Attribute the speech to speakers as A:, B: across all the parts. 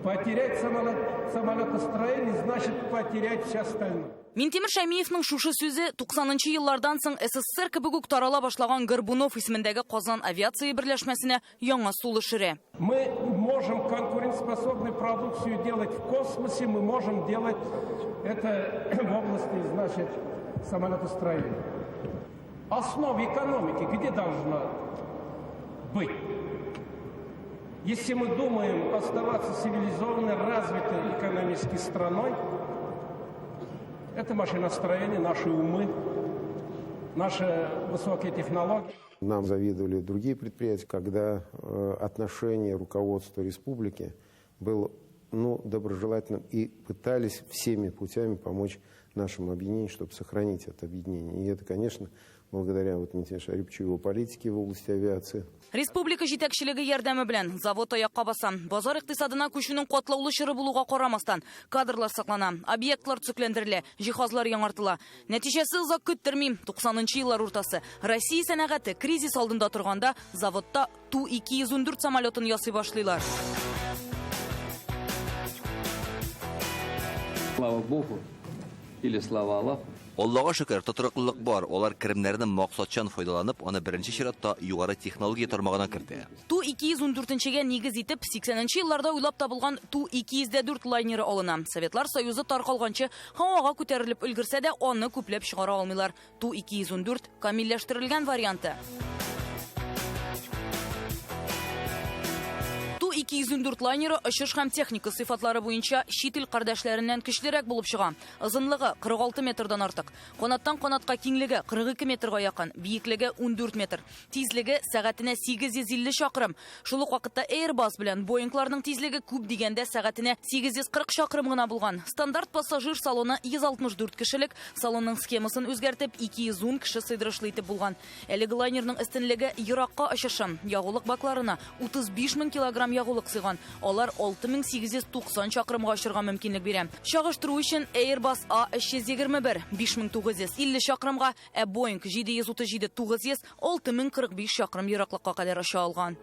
A: Потерять самолетостроение значит потерять все остальное.
B: Минтимер Шәймиевның шушы сүзе 90 нчы еллардан соң СССР кебек үк тарала башлаган Горбунов исемендәге Казан авиация берләшмәсенә яңа сулыш өрә.
A: Мы можем конкурентоспособную продукцию делать в космосе, мы можем делать это в области, значит, самолетостроения. Основа экономики где должна быть? Если мы думаем оставаться цивилизованной, развитой экономической страной, это машиностроение, наши умы, наши высокие технологии.
C: Нам завидовали другие предприятия, когда отношение руководства республики было, ну, доброжелательным и пытались всеми путями помочь нашему объединению, чтобы сохранить это объединение. И это, конечно, благодаря вот Минтимеру Шариповичу и его политике в области авиации.
B: Республика җитәкчелеге ярдәме белән завод аякка баса. Базар икътисадына күчүнең катлаулы чоры булуга карамастан, кадрлар саклана, объектлар төзекләндерелә, җиһазлар яңартыла. Нәтиҗәсе озак көттерми. 90 нчы еллар уртасы. Россия сәнәгате кризис алдында торганда заводта Ту-214 самолетын ясый башлыйлар.
D: Слава Богу или слава Аллаху.
E: Аллага шөкер, тотрыклылык бар. Алар керемнәрне максатчан файдаланып, аны беренче чиратта югары технология тармагына кертә.
B: Ту-214-нчегә нигез итеп, 80 нче елларда уйлап табылган Ту-204 лайнеры алына. Советлар Союзы таркалганчы һавага күтәрелеп өлгерсә дә, аны күпләп чыгара алмыйлар. Ту-214 камилләштерелгән варианты. Ту-214 лайнеры очыш һәм техника сыйфатлары буенча чит ил кардәшләреннән көчлерәк булып чыга. Озынлыгы 46 метрдан артык. Канаттан канатка киңлеге 42 метрга якын, биеклеге 14 метр. Тизлеге сәгатенә 850 чакрым. Шул ук вакытта Airbus белән Boeing-ларның тизлеге күп дигәндә сәгатенә 840 чакрым гына булган. Стандарт пассажир салоны 164 кешелек, салонның схемасын үзгәртеп 210 кеше сыйдырышлы итеп булган. Әлеге лайнерның өстенлеге еракка очышы. Ягулык бакларына 35 мең килограмм ягулык сыйган. Алар 6890 чакрымга очырга мөмкинлек бирә. Чагыштыру өчен Airbus A321 5950 чакрымга, ә Boeing 737-900 6045 чакрым ераклыкка кадәр оча алган.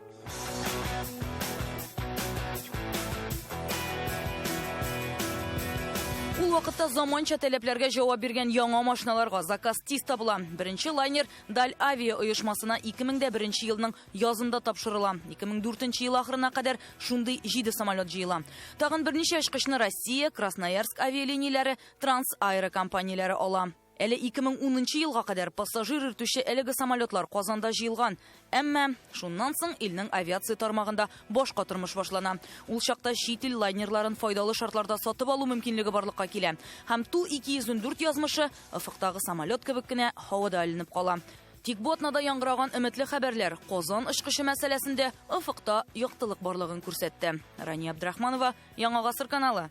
B: Ул вакытта заманча таләпләргә җавап биргән яңа машиналарга заказ тиз табыла. Беренче лайнер Даль Авиа оешмасына 2001 елның язында тапшырыла. 2004 ел ахырына кадәр шундый 7 самолет җыела. Тагын берничә очкычны Россия, Красноярск авиалинияләре, Трансаэро компанияләре ала. Әле 2010 нчы елга кадәр пассажир йөртүче әлеге самолетлар Казанда җыелган. Әмма шуннан соң илнең авиация тармагында башка тормыш башлана. Ул чакта чит ил лайнерларын файдалы шартларда сатып алу мөмкинлеге барлыкка килә. Һәм Ту-214 язмышы офыктагы самолет кебек кенә һавада эленеп кала. Тик бу атнада яңгыраган өметле хәбәрләр Казан очкычы мәсьәләсендә офыкта яктылык барлыгын күрсәтте. Рания Абдрахманова, Яңа гасыр каналы.